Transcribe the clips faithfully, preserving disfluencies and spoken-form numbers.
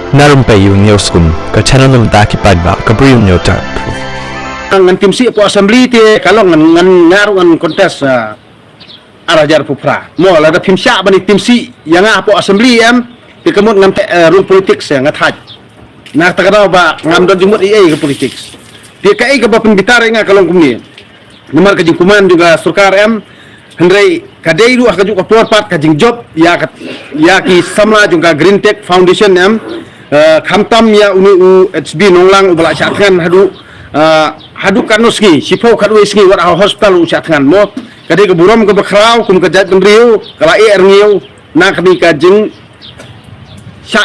Na Rympei U News Kum, ka channel na bynta ki paidbah ka briew nyo tap. Ngan tim sih hapoh assembly te ka long ngan ngan ngar ngan contest, ah, ar hajar phew phra. Mo lada phim shah ban ïa tim sih ïa nga hapoh assembly em, te ka mut ngam teh, eh, rung politics ïa nga thait. Na kata ka daw ba ngam don jingmut ei ei ka politics. Te kaei kaba pynbitar ïa nga ka long kumne. Namar ka jingkuman jong ka sorkar em, hynrei ka dei ruh ha kajuh ka por pat ka jingjop ïa ka, ïa ki samla jong ka Green Tech Foundation em, eh, khamtam ïa une u H B Nonglang uba la shah thngan haduh, eh, haduh katno sngi, shiphew khatwei sngi wat ha hospital u shah thngan mo. Ka dei ka burom kaba khraw kum ka jaitbynriew ka la eh rngiew na kane ka jingshah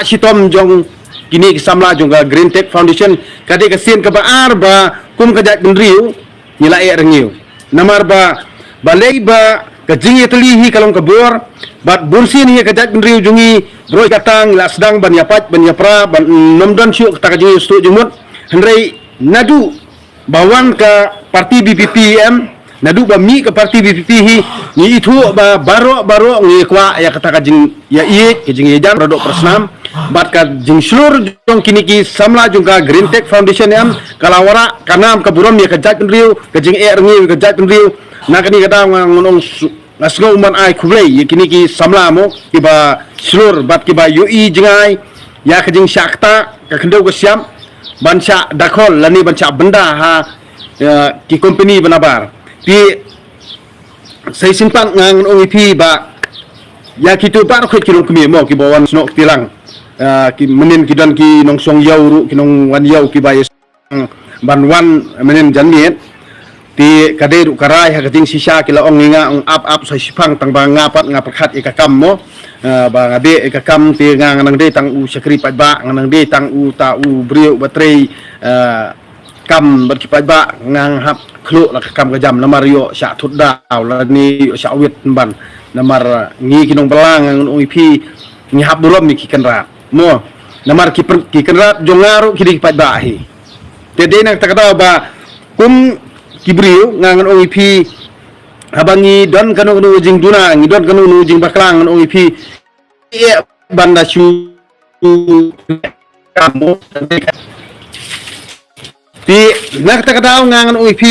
shitom jong kine ki samla jong ka Green Tech Foundation. Ka dei ka sien kaba ar ba kum ka jaitbynriew ngi la eh rngiew. Namar ba balei ba ka jingïatylli hi ka long ka bor, bad bunsien hi ka jaitbynriew jong ngi baroh kata ngi la sdang ban ïapait ban ïapra ban ym don shuh kata ka jingïastuh jingmut. Hynrei naduh ba wan ka parti B P P em, naduh ba mih ka parti B P P hi, ngi ithuh ba baroh baroh ngi kwah ïa kata ka jingïaieit, ka jingïajan, para doh para snam, bad ka jingshlur jong kine ki samla jong ka Green Tech Foundation em, ka la wanrah ka nam ka burom ïa ka jaitbynriew, ka jingeh rngiew ïa ka jaitbynriew. Na kane ka daw nga ngan ong su-, nga sngew ban ai khublei ïa kine ki samla mo, kiba shlur bad kiba ïohi jngai ïa ka jingshah ktah ka khyndew ka shyiap ban shah dakhol lane ban shah bynda ha, eh, ki company ba nabar. Te sa shisien pat nga ngan ong ïa phi ba ïa kito baroh khoit ki longkmie mo kiba wan snoh kti lang. Eh, ki mynnin ki don ki nongshong ïew ruh, ki nongwan ïew kiba ïa ban wan mynnin janmiet. Te ka dei ruh ka rai ha ka jingshisha ki la ong ïa nga ong ap ap sa shipang, tang ba nga pat nga pyrkhat ïa ka kam mo. Eh, ba nga beh ïa ka kam, te nga ngan nang dei tang u shakri paidbah, ngan nang dei tang uta u briew ba trei, eh, kam bad ki paidbah, nga hap khluk la ka kam ka jam, namar ïoh shah thut daw lane ïoh shah wit ban. Namar, eh, ngi ki nongbylla nga ngan ong ïa phi ngi hap burom ïa ki kynrad mo. Namar ki pyn-, ki kynrad jong nga ruh ki dei ki paidbah hi. Te dei na kata ka daw ba kum ki briew nga ngan ong ïa phi, haba ngi don kano kano jingduna, ngi don kano kano jingbakla, ngan ong ïa phi, ïa ban da shu kam mo. Te na kata ka daw nga ngan ong ïa phi,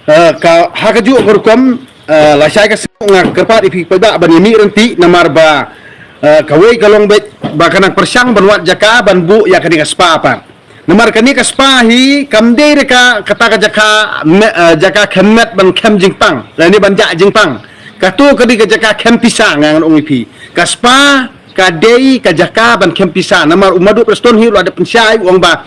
eh, ka ha kajuh ka rukom, eh, lashai ka sngi nga kyrpad ïa phi paidbah ban ïa mih ryntih, namar ba, eh, kawei ka long beit ba ka nang pyrshang ban wad jaka ban buh ïa kane ka spa pat. Namar kane ka spa hi kam dei re ka kata ka jaka me-, eh, jaka khem met ban khem jingpang lane ban jah jingpang. Kato ka dei ka jaka khem pisa, nga ngan ong ïa phi. Ka spa ka dei ka jaka ban khem pisa, namar u Madhu Prestone hi u la dep pynshai u ong ba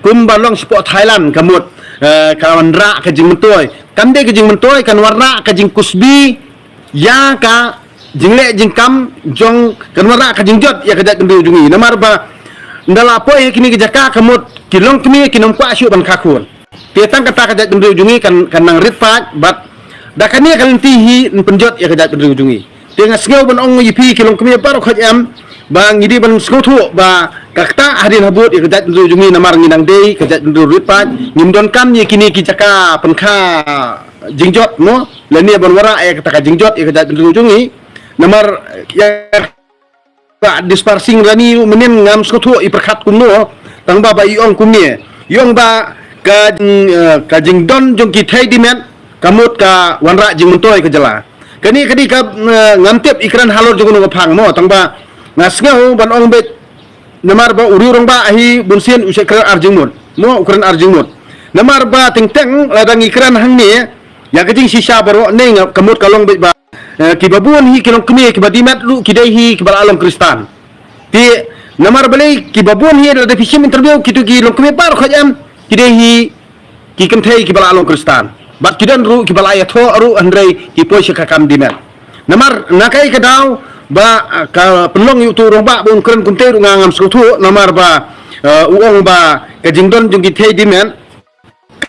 kumba long shapoh Thailand ka mut, eh, ka wanrah ka jingmyntoi. Kam dei ka jingmyntoi, kan wanrah ka jingkusbi ïa ka jingleh jingkam jong, kan wanrah ka jingjot ïa ka jaitbynriew jong ngi. Namar ba ynda la poi ha kine ki jaka ka mut ki longkmie kin ym kwah shuh ban kha khun. Te tang kata ka jaitbynriew jong ngi kan, kan nang rit paid, bad da kane ka lynti hi yn pynjot ïa ka jaitbynriew jong ngi. Te nga sngew ban ong ïa phi ki longkmie baroh khoit em, ba ngi dei ban sngewthuh ba ka ktah hadien habud ïa ka jaitbynriew jong ngi, namar ngi nang dei ka jaitbynriew rit paid, ngim donkam ïa kine ki jaka pynkha jingjot mo, lane ban wanrah ïa kata ka jingjot ïa ka jaitbynriew jong ngi. Namar ïa ka Dispar Sing Rani ruh mynnin ngam sngewthuh i pyrkhat kumno, tang ba ba i ong kumne. I ong ba ka jing, eh, ka jingdon jong ki thei dimet ka mut ka wanrah jingmyntoi ka jylla. Kane ka dei ka, eh, ngam tip i kren halor jong kano ka phang mo, tang ba nga sngew ban ong beit, namar ba u riew rangbah hi bunsien u shait kren ar jingmut mo, u kren ar jingmut. Namar ba teng teng lada ngi kren hangne ïa ka jingshisha baroh ne nga, ka mut ka long beit ba, eh, kiba bun hi ki longkmie kiba dimet ruh ki dei hi kiba la long Khristan. Te namar balei kiba bun hi lada phi shim interview kito ki longkmie baroh khoit em ki dei hi ki kynthei kiba la long Khristan. Bad ki don ruh kiba la ïathoh ruh hynrei ki poi sha ka kam dimet. Namar na kaei ka daw ba, ah, ka pynlong ïa uto u rangbah ba un kren kumtei ruh nga ngam sngewthuh, namar ba, eh, u ong ba ka jingdon jong ki thei dimet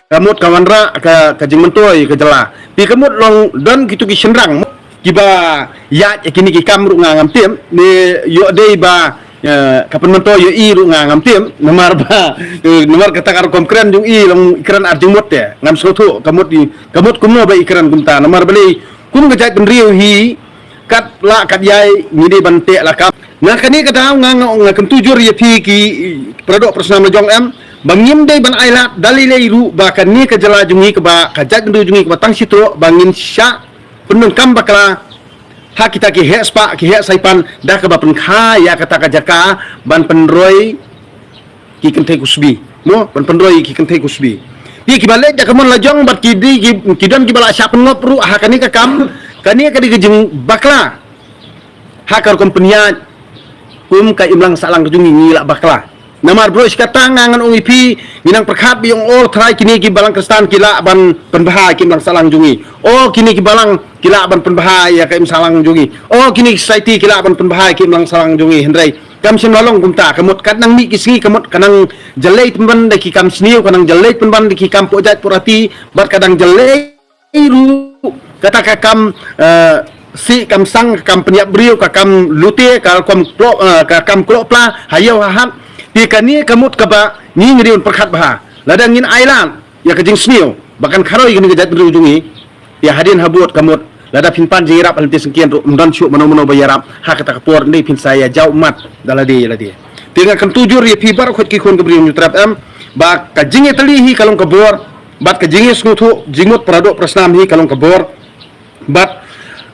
ka mut ka wanrah ka, ka jingmyntoi ka jylla. Te ka mut long don kito ki shynrang kiba ïaid ïa kine ki kam ruh nga ngam tip, ne ïoh dei ba, eh, ka pynmyntoi ïa i ruh nga ngam tip, namar ba, eh, namar kata ka rukom kren jong i long i kren ar jingmut te. Ngam sngewthuh ka mut i, ka mut kumno ba i kren kumta, namar balei kum ka jaitbynriew hi kat lah kat ïai ngi dei ban teh lakam. Na kane ka daw nga, nga, nga kyntu jur ïa phi ki para doh para snam la jong em, ba ngim dei ban ailad da lei lei ruh ba kane ka jylla jong ngi kaba ka jaitbynriew jong ngi kaba tang shi troh ba ngin shah pyndonkam bakla ha kita ki heh spah ki heh saipan da kaba pynkha ïa kata ka jaka ban pynroi ki kynthei kusbi. Mo, ban pynroi ki kynthei kusbi. Ki, kiba leit da ka mon la jong bad ki dei ki, ki don kiba la shah pynngop ruh ha kane ka kam, kane ka dei ka jingbakla. Ha ka rukom pynïaid kum ka imlang sahlang ka jong ngi, ngi la bakla. Namar baroh shi katta nga ngan ong ïa phi, ngi nang pyrkhat ba ong, oh, trai kine ki balang Khristan ki lah ban pynbha ki imlang sahlang jong ngi. Oh, kine ki balang ki lah ban pynbha ïa ka im sahlang jong ngi. Oh, kine ki society ki lah ban pynbha ïa ki imlang sahlang jong ngi. Hynrei kam shym la long kumta, ka mut kat nang mih ki sngi, ka mut ka nang jyllei pynban da ki kam sniew, ka nang jyllei pynban da ki kam poh jait poh rati, bad ka dang jyllei ruh kata ka kam, eh, sih kam sang, ka kam pynïap briew, ka kam lute, ka kam kloh, eh, ka kam kloh pla ha ïew ha hat. Te kane ka mut kaba ngi ngi dei ban pyrkhat bha. Lada ngin ailad ïa ka jingsniew ba kan kharoi kane ka jaitbynriew jong ngi, ïa hadien habud ka mut lada phin pan jingïarap ha lynti syngkien ruh ym don shuh mano mano ba ïarap. Ha kata ka por ym dei phin sa ïa jaw mat da lade ïa lade. Te nga kyntu jur ïa phi baroh khoit ki khun ka Bri U Hynñiewtrep em, ba ka jingïatylli hi ka long ka bor, bad ka jingïasngewthuh jingmut para doh para snam hi ka long ka bor. Bad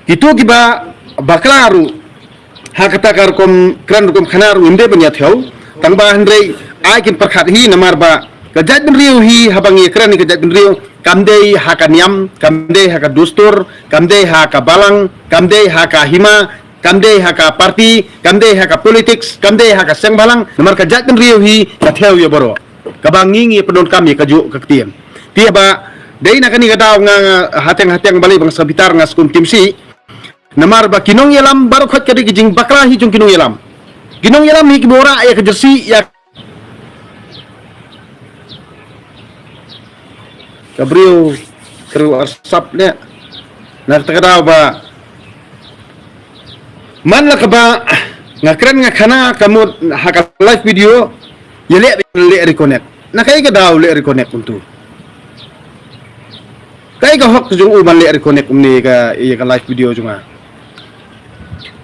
kito kiba bakla ruh ha kata ka rukom kren rukom khana ruh ngim dei ban ïa thew. Tang ba hynrei ai kin pyrkhat hi, namar ba ka jaitbynriew hi, haba ngi kren hi ka jaitbynriew, kam dei ha ka niam, kam dei ha ka dustur, kam dei ha ka balang, kam dei ha ka hima, kam dei ha ka party, kam dei ha ka politics, kam dei ha ka seng bhalang, namar ka jaitbynriew hi ka thew ïa baroh. Kaba ngi ngi pyndonkam ïa kajuh ka ktien. Te ba dei na kane ka daw nga, nga hateng hateng balei ba nga sa bitar, nga sngewthuh shi. Namar ba ki nongïalam baroh khoit ka dei ka jingbakla hi jong ki nongïalam. Ki nongïalam hi kiba wanrah ïa ka jersey ïa ka briew, ka briew arsap ne. Na kata ka daw ba man la kaba nga kren nga khana ka mut ha ka live video, ïa leh, leh reconnect. Na kaei ka daw leh reconnect kumtu? Kaei ka hok jong u ban leh reconnect kumne ka, ïa ka live video jong nga?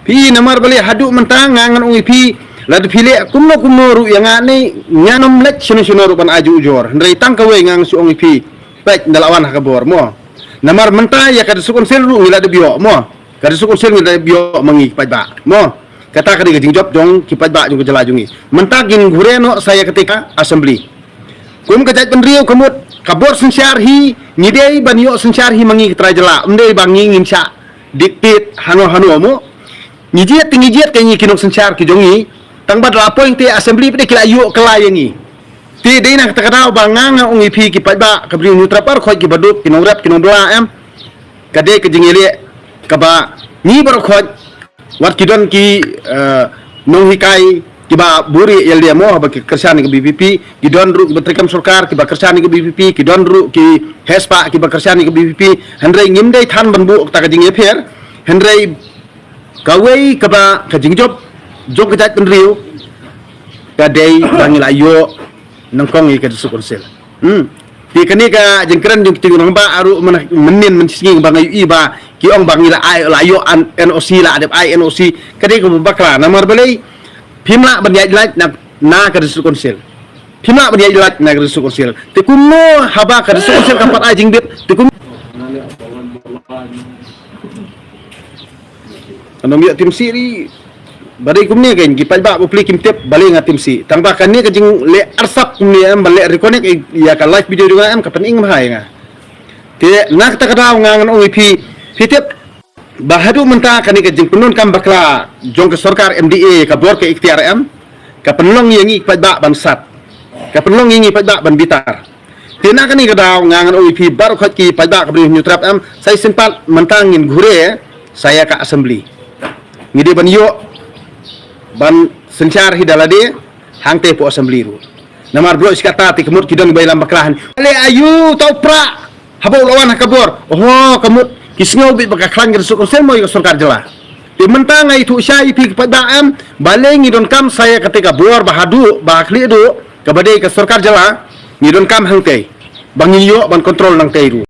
Phi, namar balei haduh mynta nga ngan ong ïa phi, lada phi leh kumno kumno ruh ïa nga ne, ngan ym leit shano shano ruh ban ai ujor. Hynrei tang kawei nga ngan shu ong ïa phi, peit, nda la wan ha ka bor mo. Namar mynta ïa ka District Council ruh ngi la dep ïoh mo. Ka District Council ngi la dep ïoh ma ngi ki paidbah mo. Kata ka dei ka jingjop jong ki paidbah jong ka jylla jong ngi. Mynta ngin kure noh sa ïa kata ka assembly. Kum ka jaitbynriew ka mut ka bor synshar hi, ngi dei ban ïoh synshar hi ma ngi ki trai jylla, ym dei ba ngi ngin shah dictate hano hano mo. Ngi jied te ngi jied, ka ngi ki nongsynshar ki jong ngi. Tang ba da la appoint te assembly pat de ki la ïoh kylla ïa ngi. Te dei na kata ka daw ba nga ngan ong ïa phi ki paidbah ka Bri U Hynñiewtrep baroh khoit, kiba duk, ki nongrep, ki nongbylla em. Ka dei ka jingïaleh kaba ngi baroh khoit, wat ki don ki, eh, nonghikai kiba buhrieh ïalade mo, haba ki kyrshan ïa ka VPP, ki don ruh kiba treikam sorkar kiba kyrshan ïa ka VPP, ki don ruh ki heh spah kiba kyrshan ïa ka VPP. Hynrei ngim dei than ban buh kata ka jingïapher. Hynrei kawei kaba ka jingjop jong ka jaitbynriew ka dei ba ngi la ïoh nyngkong ïa ka District Council. Hmm. Te kane ka jingkren jong ki tynrong ba aru mynnin mynsngi ba nga ïohi ba ki ong ba ngi la ai, la ïoh an, NOC, la dep ai NOC. Ka dei kaba bakla, namar balei? Phim lah ban ïaid lait na, na ka District Council. Phim lah ban ïaid lait na ka District Council. Te kumno haba ka District Council kam pat ai jingbit? Te kum Ngan ym ïoh tim sih ri. Ba dei kumne, kan ki paidbah bapli kim tip balei nga tim sih. Tang ba kane ka jingleh arsap kumne em, ba leh reconnect ïa ka live video jong nga em, ka pynim bha ïa nga. Te na kata ka daw nga ngan ong ïa phi, phi tip ba haduh mynta kane ka jingpyndonkam bakla jong ka sorkar MDA, ka bor ka ikhtiar em, ka pynlong ïa ngi paidbah ban sat. Ka pynlong ïa ngi paidbah ban bitar. Te na kane ka daw nga ngan ong ïa phi baroh khoit ki paidbah ka Bri U Hynñiewtrep em, sa shisien pat mynta ngin kure sa ïa ka assembly. Ngi dei ban ïoh ban synshar hi da lade hangtei hapoh assembly ruh. Namar baroh shi katta te ka mut ki don ba ïalam bakla, hynrei aïu tau pra haba u la wan ha ka bor. Oho, ka mut ki sngew beit ba ka khlaiñ ka District Council mo ïa ka sorkar jylla. Te mynta nga ïathuh shai ïa phi ki paidbah em, balei ngi donkam sa ïa kata ka bor ba haduh ba khlieh duh, kaba dei ka sorkar jylla, ngi donkam hangtei ba ngin ïoh ban control nangtei ruh.